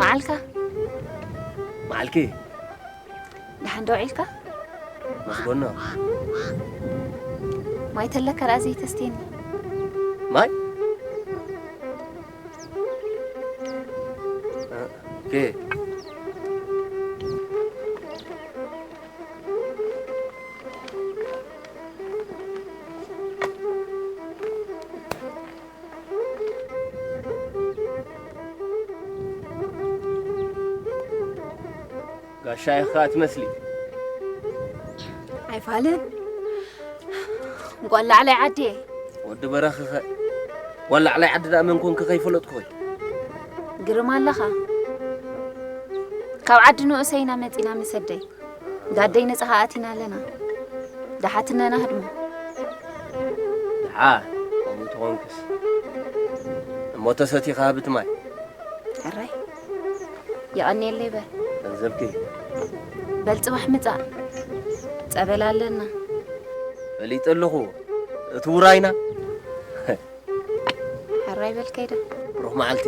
መዓልካ? መዓልኪ? ደሓን ዶ ውዒልካ? መስጎና። ማይ ተለካ ደኣ ዘይተስትየኒ? ማይ? ኦኬ። ጋሻ ኢኻ ትመስሊ። ኣይፋልን። ጓል ላዕላይ ዓዲ እየ። ወዲ በራኺኸ? ጓል ላዕላይ ዓዲ ደኣ መን ኮንኪ ከይፈለጥኩኺ? ግርም ኣለኻ። ካብ ዓዲ ንኡሰይ ኢና መጺና ምስ ኣደይ። ዳደይ ነጻኻ ኣቲና ኣለና። ደሓትነና ህድሞ። ደሓ፣ ከምኡ ተኾንክስ። እሞ ተሰቲኻ ሃብቲ ማይ። ሕራይ። የቐንየለይ በል። ገንዘብኪ። በል ጽባሕ ምጻእ። ጸበል ኣለና። ፈሊጠ ኣለኹ። እቲ ውራይና። ሕራይ በል ከይደ። ብሩኽ መዓልቲ።